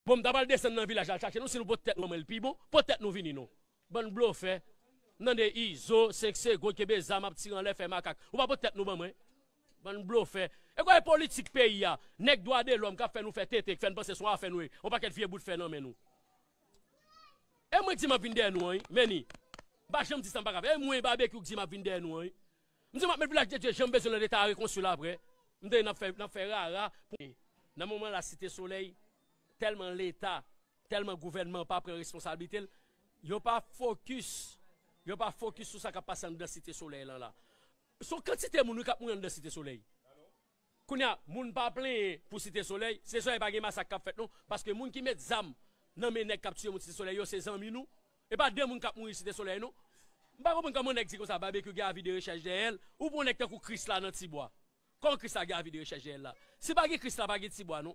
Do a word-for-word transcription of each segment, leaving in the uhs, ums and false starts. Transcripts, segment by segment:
Bon, m ta pral desann nan vilaj la, al chache nou, si nou pot tèt nou ban mwen, l pi bon, pot tèt nou vini non. Bann blofè. M tande Izo, senk segonn, kenbe zam, ap tire anlè, fè makak. Ou pa pot tèt nou ban mwen. Bann blofè. E kwa e politik peyi a? Nèg dwa de lòm k ap fè nou fè tete, k fè n panse se yon afè nou ye. Yon pakèt vye bout fè nan men nou. E mwen k di m ap vin dèyè nou an, wi. Men ni. M pa janm di sa m pa ka fè. E mwen Babekyou k di m ap vin dèyè nou an, wi. M di m ap met Vilaj de Dye jan m bezwen l, Leta a rekonstwi l apre. M tande n ap fè, n ap fè rara. Pou, nan moman la, Site Solèy, tèlman Leta, tèlman gouvènman pa pran responsablite l, yo pa fokis, yo pa fokis sou sa k ap pase anndan Site Solèy lan la. Se yon kantite moun, wi, k ap mouri anndan Site Solèy. Kounye a, moun pa plenyen pou Site Solèy. Site Solèy pa gen masak k ap fèt non, paske moun ki met zam nan men nèg k ap tiye moun Site Solèy yo, se zanmi nou. E pa de moun k ap mouri Site Solèy non. M pa konprann kòman nèg di konsa, Babekyou gen avi de rechèch dèyè l. Ou pran nèg tankou Krisla nan Tibwa. Kòman Krisla gen avi de rechèch dèyè l la? Si pa gen Krisla, pa gen Tibwa non.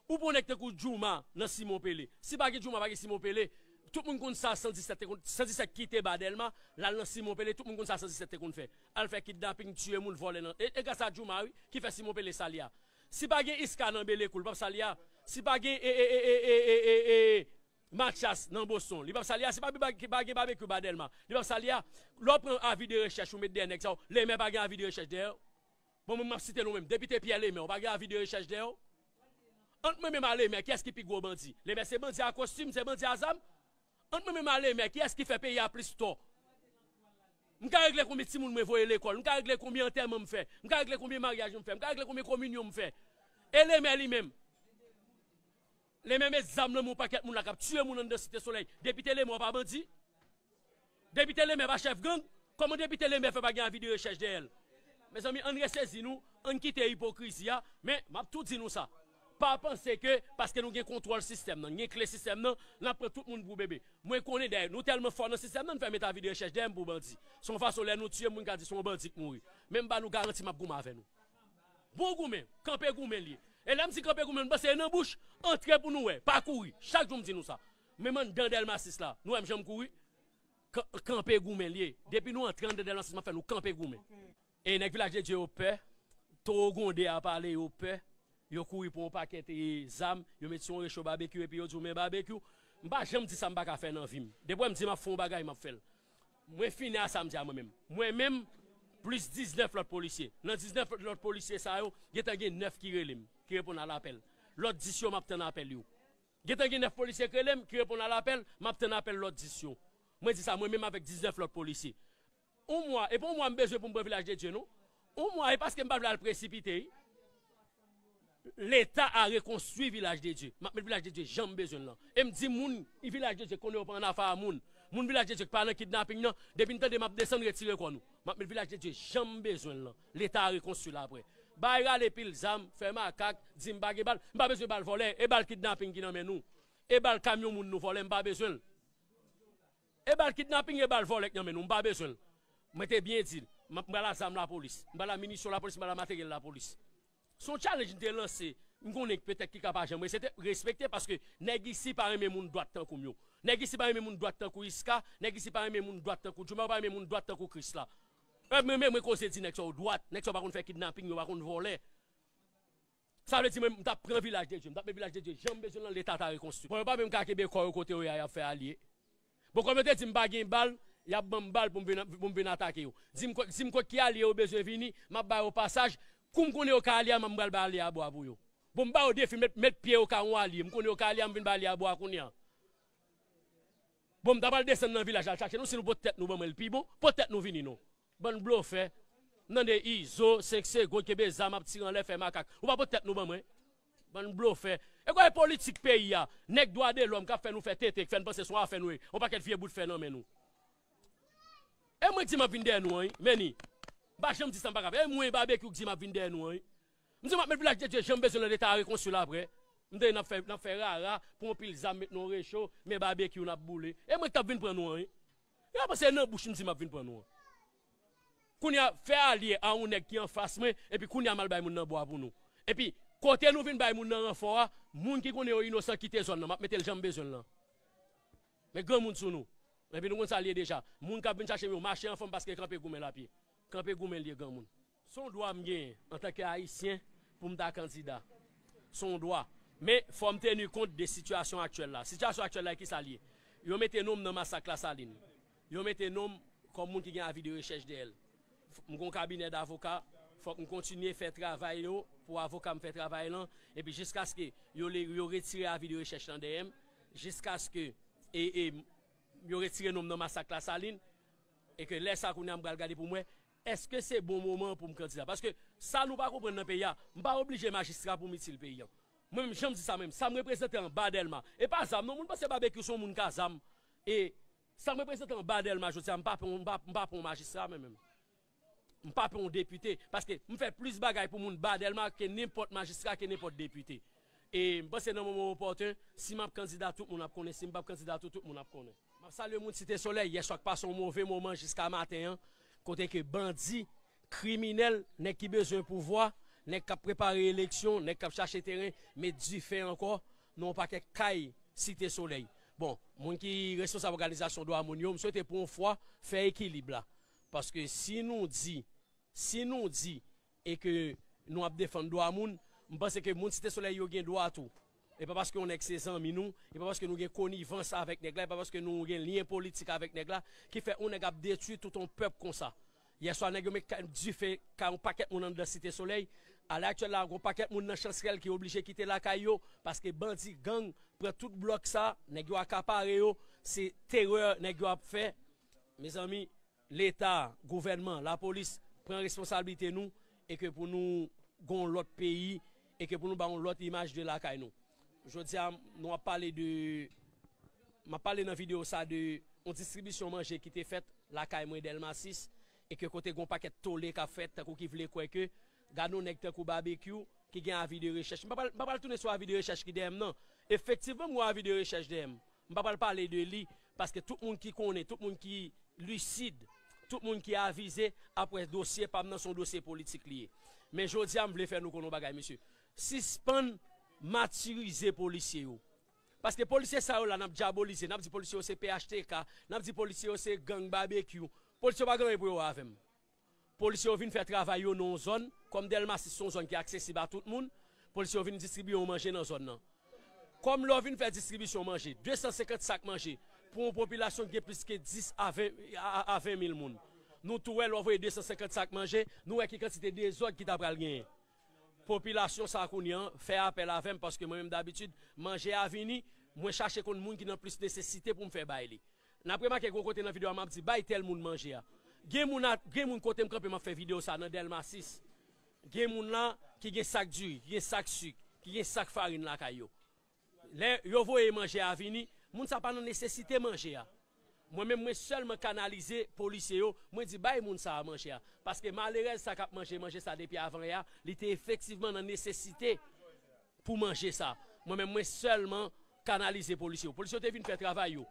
Ou pran nèg tankou Djouma nan Simon Pele. Si pa gen Djouma, pa gen Simon Pele. Tout moun konn sa san disèt te konn, san disèt kite ba Dèlma, l al nan Simon Pele, tout moun konn sa san disèt te konn fè. Al fè kidnaping, tiye moun, vòlè nan. E, e gras a Djouma, wi, ki fè Simon Pele sa l ye a. Si pa gen Iska nan Belekou, li p ap sa l ye a. Si pa gen, e, e, e, e, e, e, e, e, Mathias nan Boston, li p ap sa l ye a. Si pa, pa, pa gen Babekyou ba Dèlma, li p ap sa l ye a. Lè w pran avi de rechèch ou met dèyè nèg sa yo, Lemè pa gen avi de rechèch dèyè yo. Bon, mwen, m ap site non menm. Depite Pierre Lemè, ou pa gen avi de rechèch dèyè w? Ant mwen menm a Lemè, kiyès ki pi gwo bandi? Lemè se bandi a kostim, se bandi a zam. Ant mwen menm a Lemè, kiyès ki fè peyi a plis tò? M ka regle konbyen timoun mwen voye lekòl, m ka regle konbyen antèman m fè, m ka regle konbyen maryaj m fè, m ka regle konbyen kominyon m fè. E Lemè li menm? Lemè met zam nan men yon pakèt moun la k ap tiye moun anndan Site Solèy. Depite Lemè pa bandi? Depite Lemè pa chèf gang? Kòman depite Lemè fè pa gen avi de rechèch dèyè l? Mezanmi, ann resezi nou, ann kite ipokrizi a, men m ap tou di nou sa. Pa panse ke paske nou gen kontwòl sistèm nan, gen kle sistèm nan, n ap pran tout moun pou bebe. Mwen konnen dèyè, nou tèlman fò nan sistèm nan, n fè met avi de rechèch dèyè m pou bandi. Se yon fason lè nou tiye moun ka di se yon bandi k mouri. Men m ba nou garanti m ap goumen avè nou. Bon goumen, kanpe goumen l ye. E lè m di kanpe goumen, m panse e nan bouch, antre pou nou wè, pa kouri. Chak jou m di nou sa. Menm anndan Dèlma sis la, nou wè m jan m kouri? Kan-, kanpe goumen l ye. Depi nou antre anndan Dèlma sis, m ap fè nou kanpe goumen. E nèg Vilaj de Dye yo pè, towo gwonde a pale, yo pè, yo kouri pran yon pakèt e zam, yo met sou yon recho Babekyou epi yo di w men Babekyou. M pa janm di sa m pa ka fè nan vi m. Depi w wè m di m ap fè yon bagay, m ap fè l. Mwen fini a sa m di a mwen menm. Mwen menm, plis diznèf lòt polisye. Nan diznèf lòt polisye sa yo, gentan gen nèf ki rele m, ki reponn a lapèl. Lòt dis yo, m ap tann apèl yo. Gentan gen nèf polisye k rele m, ki reponn a lapèl, m ap tann apèl lòt dis yo. Mwen di sa, mwen menm avèk diznèf lòt polisye. Yon mwa, e pa yon mwa m bezwen pou m pran Vilaj de Dye non. Yon mwa, e paske m pa vle al presipite, wi. Leta a rekonstwi Vilaj de Dye. M ap met Vilaj de Dye jan m bezwen l lan. E m di moun Vilaj de Dye konnen yo pa ann afè a moun. Moun Vilaj de Dye ki pa nan kidnaping nan, depi n tande m ap desann, retire kò nou. M ap met Vilaj de Dye jan m bezwen l lan. Leta a rekonstwi l apre. Bay rale pil zam, fè makak, di m pa gen bal. M pa bezwen bal vòlè, e bal kidnaping ki nan men nou. E bal kamyon moun nou vòlè, m pa bezwen l. E bal kidnaping, e bal vòlè k nan men nou, m pa bezwen l. Mwen te byen di l, m ap, m pral a zam lapolis, m pral a minisyon lapolis, m pral a materyèl lapolis. Se yon challenge m te lanse, m konnen petèt ki ka pa janm resete-, respekte, paske nèg isi pa renmen moun dwat tankou m yo. Nèg isi pa renmen moun dwat tankou Iska, nèg isi pa renmen moun dwat tankou Djouma, yo pa renmen moun dwat tankou Krisla. E mwen menm, mwen koze di nèg sa yo dwat, nèg sa yo pa konn fè kidnaping, yo pa konn vòlè. Sa vle di mwen, m t ap pran Vilaj de Dye, m t ap met Vilaj de Dye jan m bezwen l lan, Leta ta rekonstwi. Bon, yo pa menm ka kenbe kò yo kote yo ye a, y ap fè alye. Bon, kòm yo te di m pa gen bal, y ap ban m bal pou m vin, pou m vin atake yo. Di m kot, di m kot ki alye yo bezwen vini, m ap ba yo pasaj. Kou m konnen yo ka alye a, m pral bay alye a bwa pou yo. Bon, m ba yo defi, met, met pye yo ka yon alye. M konnen yo ka alye a, m vin bay alye a bwa kounye a. Bon, m ta pral desann nan vilaj la, al chache nou, si nou pot tèt nou ban mwen, l pi bon, pot tèt nou vini non. Bann blofè. M tande Izo, senk segonn, kenbe zam, ap tire anlè, fè makak. Ou pa pot tèt nou ban mwen. Bann blofè. E kwa e politik peyi a? Nèg dwa de lòm k ap fè nou fè tete, k fè n panse se yon afè nou ye. Yon pakèt vye bout fè nan men nou. E mwen k di m ap vin dèyè nou an, wi. Men ni. M pa janm di sa m pa ka fè. E mwen Babekyou k di m ap vin dèyè nou an, wi. M di m ap met Vilaj de Dye jan m bezwen l lan, Leta a rekonstwi l apre. M tande n ap fè, n ap fè rara, pran yon pil zam, met nan yon recho, men Babekyou n ap boule. E mwen k t ap vin pran nou an, wi. Yo pa panse nan bouch m di m ap vin pran nou an. Kounye a, fè alye a yon nèg ki anfas mwen, epi kounye a m al bay moun nan bwa pou nou. Epi, kote nou vin bay moun nan ranfò a, moun ki konnen yo inosan kite zòn nan, m ap mete l jan m bezwen l lan. Men granmoun sou nou. Epi nou konn sa l ye deja. Moun k ap vin chache m yo mache anfòm paske kanpe goumen l ap ye. Kanpe goumen l ye granmoun. Se yon dwa m genyen antanke Ayisyen pou m ta kandida. Se yon dwa. Men, fò m teni kont de sitiyasyon aktyèl la. Sitiyasyon aktyèl la, ki sa l ye? Yo mete non m nan masak Lasalin. Yo mete non m kòm moun ki gen avi de rechèch dèyè l. M gen yon kabinè davoka, fòk m kontinye fè travay yo pou avoka m fè travay lan, epi jiskaske yo, le- yo retire avi de rechèch lan dèyè m, jiskaske e, e, yo retire non m nan masak Lasalin, e ke lè sa kounye a m pral gade pou m wè, èske se bon moman pou m kandida? Paske sa nou pa konprann nan peyi a, m pa oblije majistra pou m itil peyi a. Mwen menm, jan m di sa menm, sa m reprezante anba Dèlma. E pa zam non, moun panse Babekyou se yon moun ka zam. E sa m reprezante anba Dèlma jodi a, m pa pè yon, m pa, m pa pè yon majistra mwen menm. M pa pè yon depite, paske m fè plis bagay pou moun ba Dèlma ke nenpòt majistra, ke nenpòt depite. E m panse nan moman opòten, si m ap kandida, tout moun ap konnen, si m p ap kandida tou, tout moun ap konnen. M ap salye moun Site Solèy, yè swa k pase yon move moman jiska maten an, kote ke bandi, kriminèl, nèg ki bezwen pouvwa, nèg k ap prepare eleksyon, nèg k ap chache teren, met dife ankò nan yon pakèt kay Site Solèy. Bon, moun ki responsab òganizasyon dwa moun yo, m swete pou yon fwa fè ekilib la. Paske si nou di, si nou di e ke nou ap defann dwa moun, m panse ke moun Site Solèy yo gen dwa tou. E pa paske yon nèg se zanmi nou, e pa paske nou gen konivans avèk nèg la, e pa paske nou gen lyen politik avèk nèg la, ki fè yon nèg ap detwi tout yon pèp konsa. Yè swa, nèg yo met ka- dife kay yon pakèt moun anndan Site Solèy. Alè aktyèl la, gon pakèt moun nan Chansrèl ki oblije kite lakay yo, paske bandi, gang pran tout blòk sa, nèg yo akapare yo, se terè nèg yo ap fè. Mezanmi, Leta, gouvènman, lapolis, pran responsablite nou, e ke pou nou gon lòt peyi, e ke pou nou ba yon lòt imaj de lakay nou. Jodi a, nou ap pale de, m ap pale nan videyo sa de yon distribisyon manje ki te fèt lakay mwen Dèlma sis, e ke kote gon pakèt tole k ap fèt, tankou ki vle kwè ke, gade yon nèg tankou Babekyou, ki gen avi de rechèch. M pa pral, m pa pral tounen sou avi de rechèch ki dèyè m nan. Efektivman, m gen avi de rechèch dèyè m. M pa pral pale de li, paske tout moun ki konnen, tout moun ki lisid, tout moun ki avize ap wè dosye pa m nan se yon dosye politik li ye. Men jodi a, m vle fè nou konnen yon bagay, mesye. Sispann matirize polisye yo. Paske polisye sa yo la, n ap dyabolize, n ap di polisye yo se P H T K, n ap di polisye yo se gang Babekyou. Polisye yo pa gen anyen pou yo wè avè m. Polisye yo vin fè travay yo nan yon zòn, kòm Dèlma sis se yon zòn ki aksesib a tout moun, polisye yo vin distribiye yon manje nan zòn nan. Kòm lè w vin fè distribisyon manje, de san senkant sak manje, pou yon popilasyon ki gen plis ke dis a ven, a, a, a ven mil moun. Nou tou wè, lè w voye de san senkant sak manje, nou wè ki kantite dezòd ki ta pral genyen. Popilasyon sa a kounye a fè apèl avè m, paske mwen menm dabitid, manje a vini, mwen chache konn moun ki nan plis nesesite pou m fè bay li. N ap remake gon kote nan videyo a m ap di, "Bay tèl moun manje a." Gen moun, a, gen moun kote m kanpe m ap fè videyo sa nan Dèlma sis. Gen moun la ki gen sak diri, ki gen sak sik, ki gen sak farin lakay yo. Lè yo voye manje a vini, moun sa pa nan nesesite manje a. Mwen menm, mwen sèlman kanalize polisye yo, mwen di, "Bay moun sa a manje a." Paske malerèz sa k ap manje manje sa depi avan yè a, li te efektivman nan nesesite pou manje sa. Mwen menm, mwen sèlman kanalize polisye yo. Polisye yo te vin fè travay yo.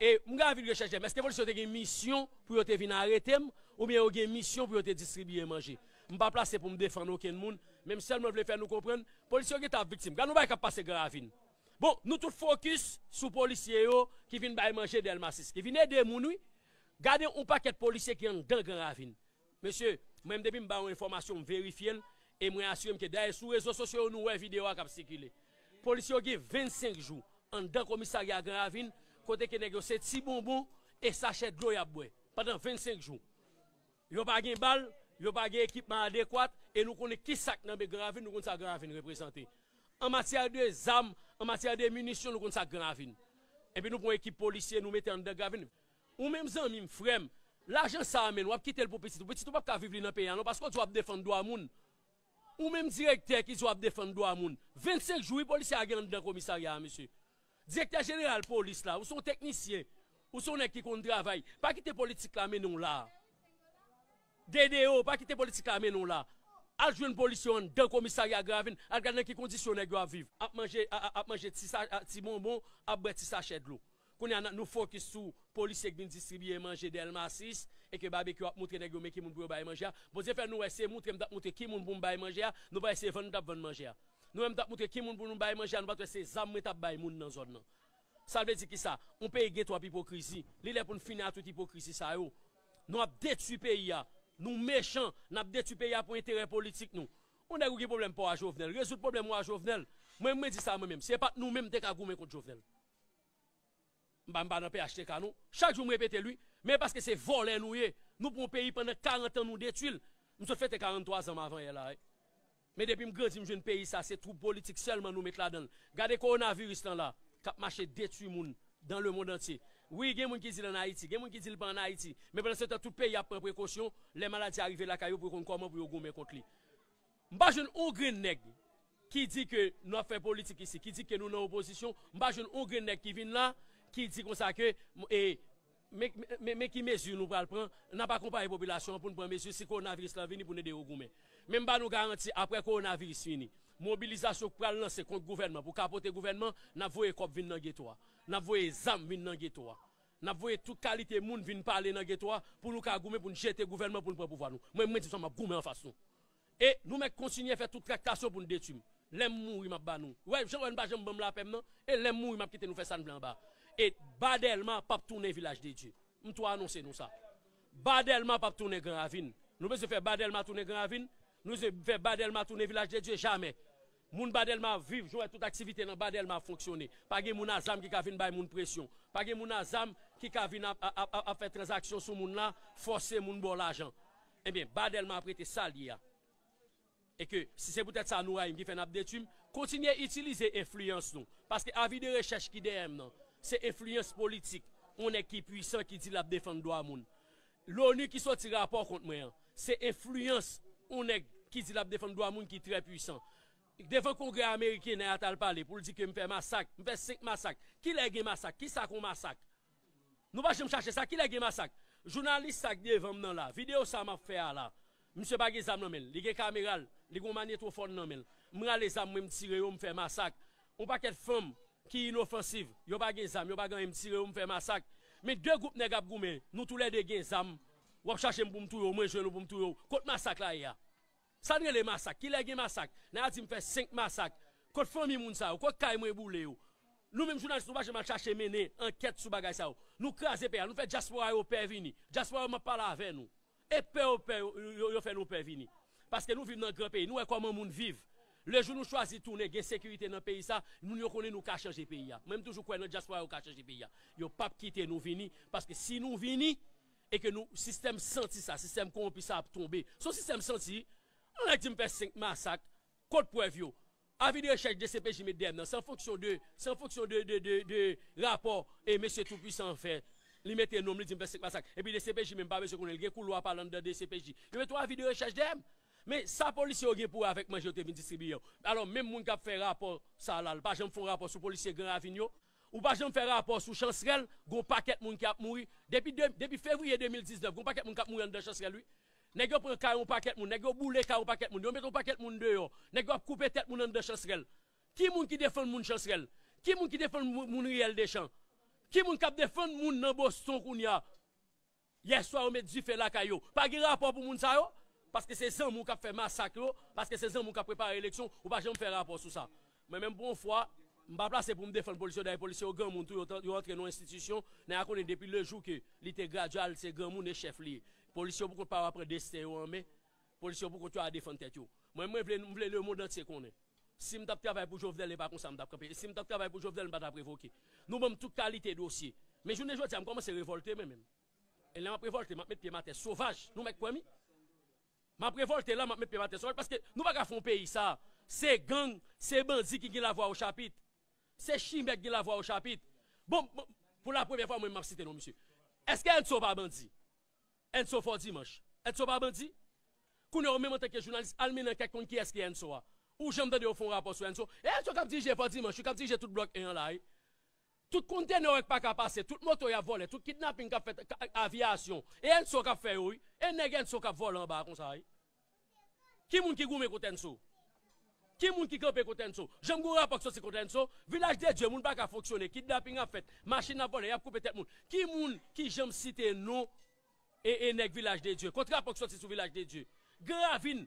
E m gen avi de rechèch dèyè m. Èske polisye yo te gen misyon pou yo te vin arete m, oubyen yo gen misyon pou yo te distribiye manje? M pa plase pou m defann okenn moun, men m sèlman vle fè nou konprann, polisye yo gentan ap viktim. Gade yon bagay k ap pase Gran Ravin. Bon, nou tout fokis sou polisye yo ki vin bay manje Dèlma sis, ki vin ede moun, wi. Gade yon pakèt polisye ki anndan Gran Ravin. Mesye, mwen menm depi m ba yon enfòmasyon, m verifye l, e mwen asire m ke dayè sou rezo sosyo yo nou wè videyo a k ap sikile. Polisye yo gen vennsenk jou anndan komisarya Gran Ravin, kote ke nèg yo se ti bonbon e sachè dlo y ap bwè pandan vennsenk jou. Yo pa gen bal, yo pa gen ekipman adekwat, e nou konnen ki sa k nan men Gran Ravin, nou konn sa Gran Ravin reprezante. An matyè de zam, an matyè de minisyon, nou konn sa Gran Ravin. Epi nou pran ekip polisye, nou mete anndan Gran Ravin. Ou menm zanmi m, frè m, lajan sa a, menn, w ap kite l pou pitit ou. Pitit ou p ap ka viv li nan peyi a non, paske w di w ap defann dwa moun. Ou menm direktè ki di w ap defann dwa moun. Vennsenk jou, wi, polisye a gen anndan komisarya a, mesye. Direktè jeneral polis la, ou se yon teknisyen, ou se yon nèg ki konn travay. Pa kite politik la mennen w la. D D O, pa kite politik la mennen w la. Al jwenn polisye yo anndan komisarya Gran Ravin, al gade nan ki kondisyon nèg yo ap viv. Ap manje, a- a- ap manje ti sa- a- ti bonbon, ap bwè ti sachè dlo. Kounye a, n- nou fokis sou polisye k vin distribiye manje Dèlma sis, e ke Babekyou ap moutre nèg yo men ki moun pou yo bay manje a. Bondye fè nou wè se moutre m t ap moutre ki moun pou m bay manje a, nou pa wè se vann m t ap vann manje a. Nou wè m t ap moutre ki moun pou nou bay manje a, nou pa t wè se zam mwen t ap bay moun nan zòn nan. Sa vle di kisa? Yon peyi gen twòp ipokrizi. Li lè pou n fini a tout ipokrizi sa yo. Nou ap detwi peyi a. Nou mechan. N ap detwi peyi a pou enterè politik nou. Yon nèg ou gen pwoblèm pa w a Jovenel. Rezoud pwoblèm ou a Jovenel. Mwen, mwen di sa mwen menm. Si se pa t nou menm, m te ka goumen kont Jovenel. M pa, m pa nan P H T K non. Chak jou m repete l wi. Men paske se vòlè nou ye. Nou pran yon peyi pandan karant an nou detwi l. M sot fete karant twa zan m avan yè la wi. Men depi m grandi m jwenn peyi sa se twoup politik sèlman nou met ladan l. Gade kowonaviris lan la k ap mache detwi moun dans le monde entier. Wi, gen moun ki di l ann Ayiti, gen moun ki di l pa ann Ayiti. Men pandan se tan tout peyi ap pran prekosyon lè maladi a rive lakay yo pou yo konn kòman pou yo goumen kont li. M pa jwenn yon grenn nèg ki di ke nou ap fè politik isi, ki di ke nou nan opozisyon, m pa jwenn yon grenn nèg ki vin la, ki di konsa ke e, men, men, men ki mezi nou pral pran, n ap akonpaye popilasyon an pou n pran mezi si kowonaviris lan vini pou n ede yo goumen. Men m ba nou garanti apre kowonaviris fini, mobilizasyon k pral lanse kont gouvènman pou kapote gouvènman, n ap voye kòb vin nan geto a. N ap voye zam vin nan geto a. N ap voye tout kalite moun vin pale nan geto a pou nou ka goumen pou n jete gouvènman pou n pran pouvwa nou. Mwen, mwen di sa m ap goumen anfas nou. E nou mèt kontinye fè tout traktasyon pou n detwi m. Lè m mouri, m ap ba nou. Wè, jan wè n pa janm ban m lapè m nan. E lè m mouri, m ap kite nou fè sa n vle anba. E Ba Dèlma p ap tounen Vilaj de Dye. M tou anonse nou sa. Ba Dèlma p ap tounen Gran Ravin. Nou bezwen fè Ba Dèlma tounen Gran Ravin. Nou bezwen fè Ba Dèlma tounen Vilaj de Dye. Jamè. Moun Ba Dèlma ap viv, jan wè tout aktivite nan Ba Dèlma ap fonksyone. Pa gen moun a zam ki ka vin bay moun presyon. Pa gen moun a zam ki ka vin ap, ap, ap, ap fè tranzaksyon sou moun la, fòse moun ba w lajan. Ebyen, Ba Dèlma ap rete sa l ye a. E ke si se poutèt sa nou rayi m ki fè n ap detwi m, kontinye itilize enfliyans nou. Paske avi de rechèch ki dèyè m nan, se enfliyans politik yon nèg ki pwisan ki di l ap defann dwa moun. Loni ki soti rapò kont mwen an, se enfliyans yon nèg ki di l ap defann dwa moun ki trè pwisan. Devan Kongrè ameriken, nèg la t al pale pou l di ke m fè masak, m fè senk masak. Kilè gen masak? Kisa k yon masak? Nou pa janm chache sa. Kilè gen masak? Jounalis sa k devan m nan la, videyo sa m ap fè a la, misye pa gen zam nan men l, li gen kamera l, li gen yon manyetwofòn nan men l. M rale zam mwen, m tire yo, m fè masak. Yon pakèt fanm ki inofansiv, yo pa gen zam, yo pa gen anyen, m tire yo, m fè masak. Men de gwoup nèg ap goumen, nou toulède gen zam. W ap chache m pou m touye w, mwen jwenn ou pou m touye w. Kot masak la ye a? Sa n rele masak? Kilè gen masak? Nèg la di m fè senk masak. Kot fanmi moun sa yo? Kot kay mwen boule yo? Nou menm jounalis, nou pa janm al chache mennen ankèt sou bagay sa yo. Nou kraze peyi a, nou fè dyaspora yo pè vini. Dyaspora yo, m ap pale avè nou. E pè yo pè, yo, yo, yo fè nou pè vini. Paske nou viv nan gran peyi, nou wè kòman moun viv. Lejou nou chwazi tounen, gen sekirite nan peyi sa, moun yo konnen nou ka chanje peyi a. Mwen, m toujou kwè nan dyaspora yo ka chanje peyi a. Yo p ap kite nou vini, paske si nou vini, e ke nou, sistèm santi sa, sistèm kowonpi sa ap tonbe. Se yon sistèm santi, yon nèg di m fè senk masak, kot prèv yo? Avi de rechèch D C P J met dèyè m nan, se an fonksyon de, se an fonksyon de, de, de, de rapò e mesye Toupwisan an fè. Li mete non m, li di m fè senk masak. Epi D C P J menm pa bezwen konnen l, gen koulwa pa l anndan D C P J. Yo mete yon avi de rechèch dèyè m. Men sa polisye yo gen pou wè avèk manje yo te vin distribiye yo? Alò, menm moun k ap fè rapò sa la, l pa janm fè yon rapò sou polisye Gran Ravin yo? Ou pa janm fè rapò sou Chansrèl, gon pakèt moun ki ap mouri. Depi de, depi fevriye de mil diznèf, gon pakèt moun k ap mouri anndan Chansrèl, wi. Nèg yo pran kay yon pakèt moun, nèg yo boule kay yon pakèt moun, yo mete yon pakèt moun deyò, nèg yo ap koupe tèt moun anndan Chansrèl. Ki moun ki defann moun Chansrèl? Ki moun ki defann moun, moun Riyèl Dechan? Ki moun k ap defann moun nan Boston kounye a? Yèswa, yo met dife lakay yo. Pa gen rapò pou moun sa yo? Paske se zanmi w k ap fè masak yo, paske se zanmi w k ap prepare eleksyon, ou pa janm fè rapò sou sa. Mwen menm, pou yon fwa, m pa plase pou m defann polisye yo, dayè polisye yo granmoun tou, yo, yo antre nan yon enstitisyon, nèg la konnen depi le jou ke li te gradye a, se granmoun e chèf li ye. Polisye yo poko pa pran desten yo an men, polisye yo poko yo a defann tèt yo. Mwen, mwen vle, m vle lemonn antye konnen. Si m t ap travay pou Jovenel, e pa konsa m t ap kanpe. E si m t ap travay pou Jovenel, m pa t ap revoke. Nou ban m tout kalite dosye. Men jounen jodi a, m kòmanse revòlte, men menm. E lè m ap revòlte, m ap met pye m atè sovaj. Nou mèt kwè m, wi. M ap revòlte la, m ap met pye m atè sovaj, paske nou pa ka fè yon peyi sa. Se gang, se bandi ki gen lavwa o chapit. Se chimè k gen lavwa o chapit. Bon, bon, pou la premyè fwa, mwen, m ap site non misye. Èske Enso pa bandi? Enso Fò Dimanch. Enso pa bandi? Kounye a, ou menm antanke jounalis, al mennen ankèt konn kiyès ki Enso a. Ou janm tande yo fè yon rapò sou Enso? E Enso k ap dirije Fò Dimanch, wi, k ap dirije tout blòk en an la, wi. Tout kontenè yo k pa ka pase, tout moto y ap vòlè, tout kidnaping k ap fèt, ka, avyasyon. E Enso k ap fè yo, wi. E nèg Enso k ap vòlè anba a konsa, wi. Ki moun ki goumen kont Enso? Ki moun ki kanpe kont Enso? Janm gen yon rapò k soti kont Enso? Vilaj de Dye, moun pa ka fonksyone, kidnaping ap fèt, machin ap vòlè, y ap koupe tèt moun. Ki moun ki janm site non e, e nèg Vilaj de Dye? Kot rapò k soti sou Vilaj de Dye? Gran Ravin,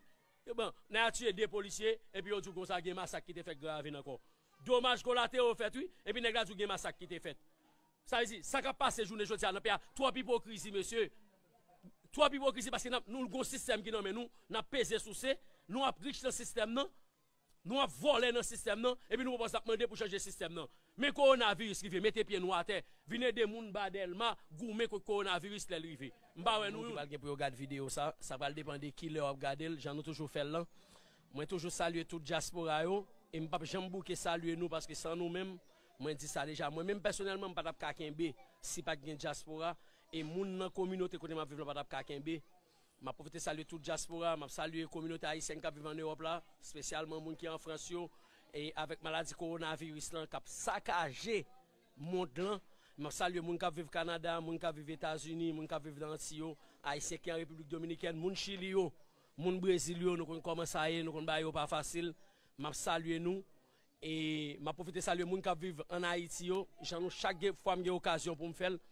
bon, nèg la tiye de polisye, epi yo di w konsa gen masak ki te fèt Gran Ravin ankò. Domaj kolatero fèt, wi, epi nèg la di w gen masak ki te fèt. Sa vle di, sa k ap pase jounen jodi a nan peyi a, twòp ipokrizi, mesye. Twòp ipokrizi, paske n ap, nou gon sistèm ki nan men nou, n ap peze souse, nou ap rich nan sistèm nan. Nou ap vòlè nan sistèm nan, epi nou poko ap mande pou chanje sistèm nan. Men kowonaviris rive, mete pye nou atè, vin ede moun ba Dèlma goumen kont kowonaviris lè l rive. M pa wè nou youn. Moun ki pral gen pou yo gad videyo sa, sa pral depann de ki lè w ap gade l, jan nou toujou fè l lan. Mwen toujou salye tout dyaspora yo, e m p ap janm bouke salye nou, paske san nou menm, mwen di sa deja, mwen menm pèsonèlman, m pa t ap ka kenbe si pa t gen dyaspora, e moun nan kominote kote m ap viv lan pa t ap ka kenbe. M ap pwofite salye tout dyaspora, m ap salye kominote ayisyèn k ap viv ann Ewòp la, espesyalman moun ki an Frans yo, e avèk maladi kowonaviris lan k ap sakaje mond lan. M ap salye moun k ap viv Kanada, moun k ap viv Etazini, moun k ap viv nan Anti yo, ayisyen ki an Repiblik Dominikèn, moun Chili yo, moun Brezil yo, nou konn kòman sa ye, nou konn bagay yo pa fasil. M ap salye nou. E m ap pwofite salye moun k ap viv ann Ayiti yo, jan nou chak gen- fwa m gen okazyon pou m fè l,